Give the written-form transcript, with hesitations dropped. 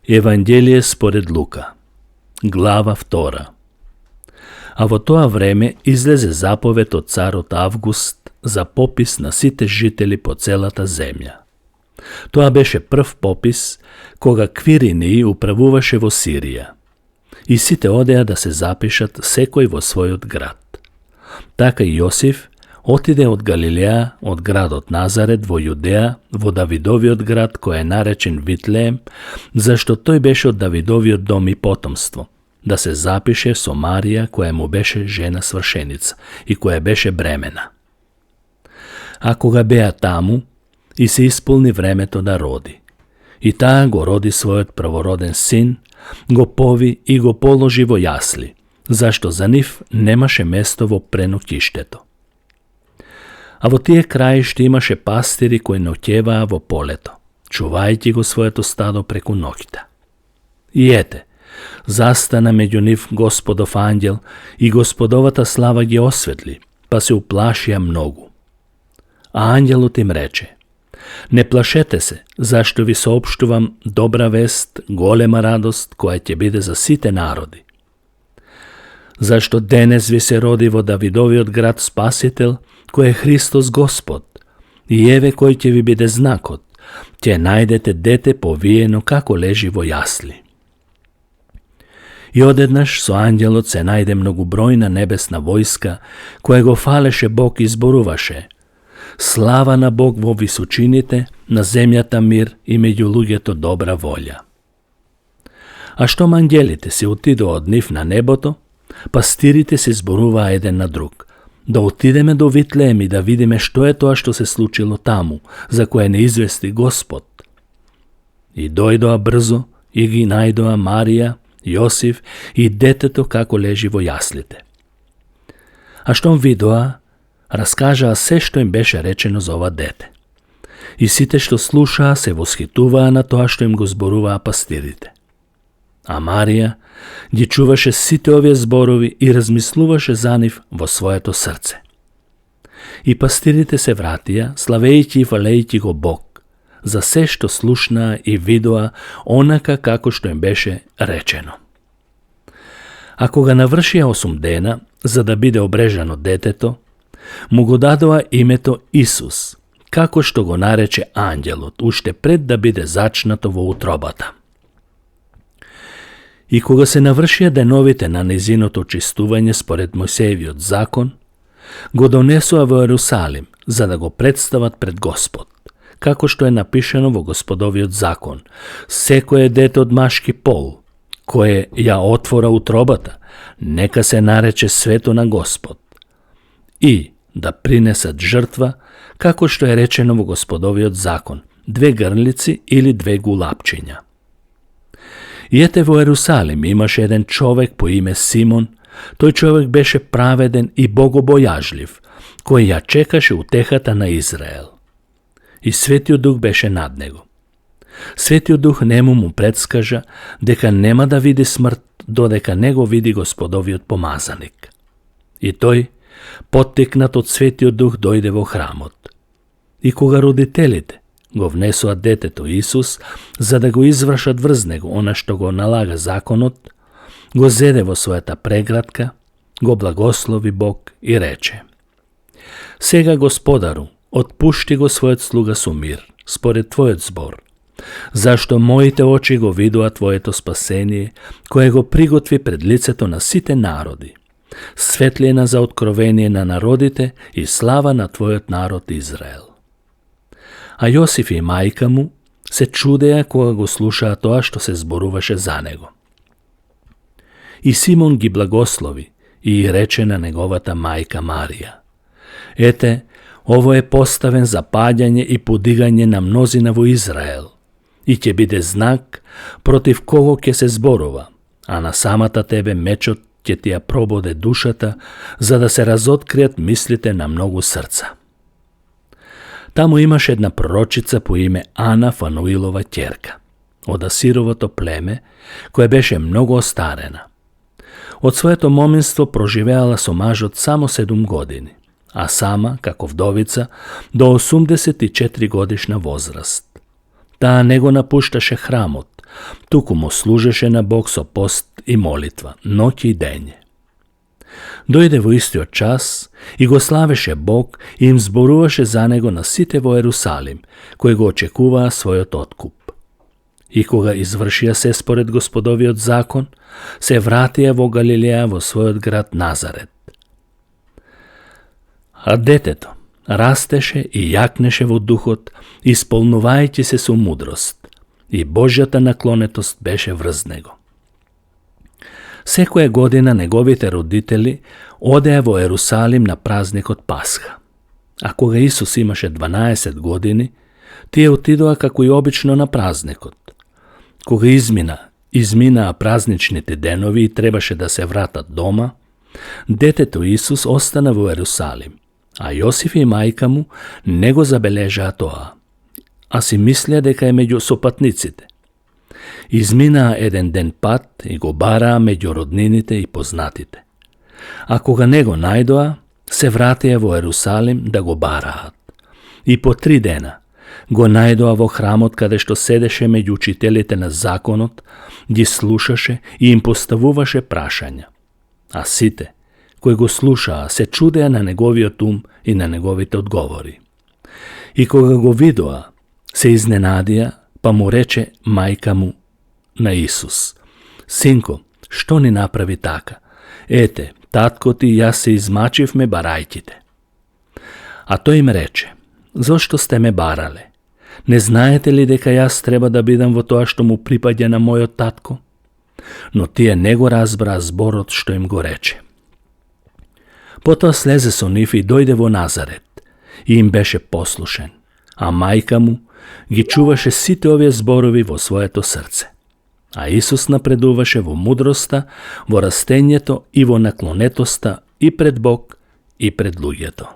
Евангелие според Лука, глава 2. А во тоа време излезе заповед од царот Август за попис на сите жители по целата земја. Тоа беше прв попис кога Квиринеј управуваше во Сирија. И сите одеа да се запишат секој во својот град. Така и Јосиф отиде од Галилеја, од градот Назарет во Јудеја, во Давидовиот град кој е наречен Витлеем, зашто тој беше од Давидовиот дом и потомство, да се запише со Марија, која му беше жена свршеница и која беше бремена. А кога беа таму, и се исполни времето да роди. И таа го роди својот првороден син, го пови и го положи во јасли, зашто за нив немаше место во преноќиштето. А во тие краишти имаше пастири кои ноќеваа во полето, чувајќи го своето стадо преку ноќта. И ете, застана меѓу нив Господов ангел и Господовата слава ги осветли, па се уплашија многу. А ангелот им рече: не плашете се, зашто ви соопштувам добра вест, голема радост, која ќе биде за сите народи. Зашто денес ви се роди во Давидовиот град Спасител, кој е Христос Господ, и еве кој ќе ви биде знакот, ќе најдете дете повиено како лежи во јасли. И одеднаш со ангелот се најде многобројна небесна војска, која го фалеше Бог и зборуваше: слава на Бог во височините, на земјата мир и меѓу луѓето добра волја. А штом ангелите се отидоа од нив на небото, пастирите се зборуваа еден на друг: да отидеме до Витлеем и да видиме што е тоа што се случило таму, за кое не извести Господ. И дојдоа брзо и ги најдоа Марија, Јосиф и детето како лежи во јаслите. А штом видоа, раскажаа се што им беше речено за ова дете. И сите што слушаа се восхитуваа на тоа што им го зборуваа пастирите. А Марија ги чуваше сите овие зборови и размислуваше за нив во своето срце. И пастирите се вратија, славејќи и фалејќи го Бог, за се што слушнаа и видоа онака како што им беше речено. А кога навршија 8 дена, за да биде обрежано детето, му го дадоа името Исус, како што го нарече ангелот, уште пред да биде зачнато во утробата. И кога се навршија деновите на незиното очистување според Мојсеевиот закон, го донесоа во Ерусалим, за да го представат пред Господ, како што е напишано во Господовиот закон: секое дете од машки пол, кое ја отвора утробата, нека се нарече свето на Господ, и да принесат жртва, како што е речено во Господовиот закон, 2 грнлици или 2 гулапчиња. И ете во Ерусалим имаше еден човек по име Симон. Тој човек беше праведен и богобојажлив, кој ја чекаше утехата на Израел. И Светиот Дух беше над него. Светиот Дух нему му предскажа дека нема да види смрт додека не го види Господовиот помазаник. И тој, поттикнат од Светиот Дух, дојде во храмот. И кога родителите го внесоа детето Исус, за да го извршат врз него она што го налага законот, го зеде во својата преградка, го благослови Бог и рече: сега, Господару, отпушти го својот слуга со мир, според Твојот збор, зашто моите очи го видоа Твоето спасение, кое го приготви пред лицето на сите народи, светлина за откровение на народите и слава на Твојот народ Израел. А Јосиф и мајка му се чудеа кога го слушаа тоа што се зборуваше за него. И Симон ги благослови и рече на неговата мајка Марија: ете, ово е поставен за паѓање и подигање на мнозина во Израел, и ќе биде знак против кого ќе се зборува, а на самата тебе мечот ќе ти ја прободе душата, за да се разоткријат мислите на многу срца. Таму имаше една пророчица по име Ана, Фануилова ќерка, од Асировото племе, која беше многу остарена. Од своето моминство проживеала со мажот само 7 години, а сама, како вдовица, до 84 годишна возраст. Таа не го напушташе храмот, туку му служеше на Бог со пост и молитва, ноќ и дење. Дојде во истиот час и го славеше Бог и им зборуваше за него на сите во Ерусалим, кои го очекуваа својот откуп. И кога извршија се според Господовиот закон, се вратија во Галилеја во својот град Назарет. А детето растеше и јакнеше во духот, исполнувајќи се со мудрост, и Божјата наклонетост беше врз него. Секоја година неговите родители одеа во Ерусалим на празникот Пасха. А кога Исус имаше 12 години, тие отидоа како и обично на празникот. Кога изминаа празничните денови и требаше да се вратат дома, детето Исус остана во Ерусалим, а Јосиф и мајка му не го забележаа тоа, а си мислеа дека е меѓу сопатниците. Изминаа еден ден пат и го бараа меѓу роднините и познатите. А кога не го најдоа, се вратија во Ерусалим да го бараат. И по 3 дена го најдоа во храмот каде што седеше меѓу учителите на законот, ги слушаше и им поставуваше прашања. А сите кои го слушаа се чудеа на неговиот ум и на неговите одговори. И кога го видоа, се изненадија, па му рече мајка му на Исус: Синко, што ни направи така? Ете, таткот и јас се измачивме барајќите. А тој им рече: Зошто сте ме барале? Не знаете ли дека јас треба да бидам во тоа што му припаѓа на мојот татко? Но тие не го разбраа зборот што им го рече. Потоа слезе со нив и дојде во Назарет и им беше послушен, а мајка му ги чуваше сите овие зборови во своето срце. А Исус напредуваше во мудроста, во растењето и во наклонетоста и пред Бог и пред луѓето.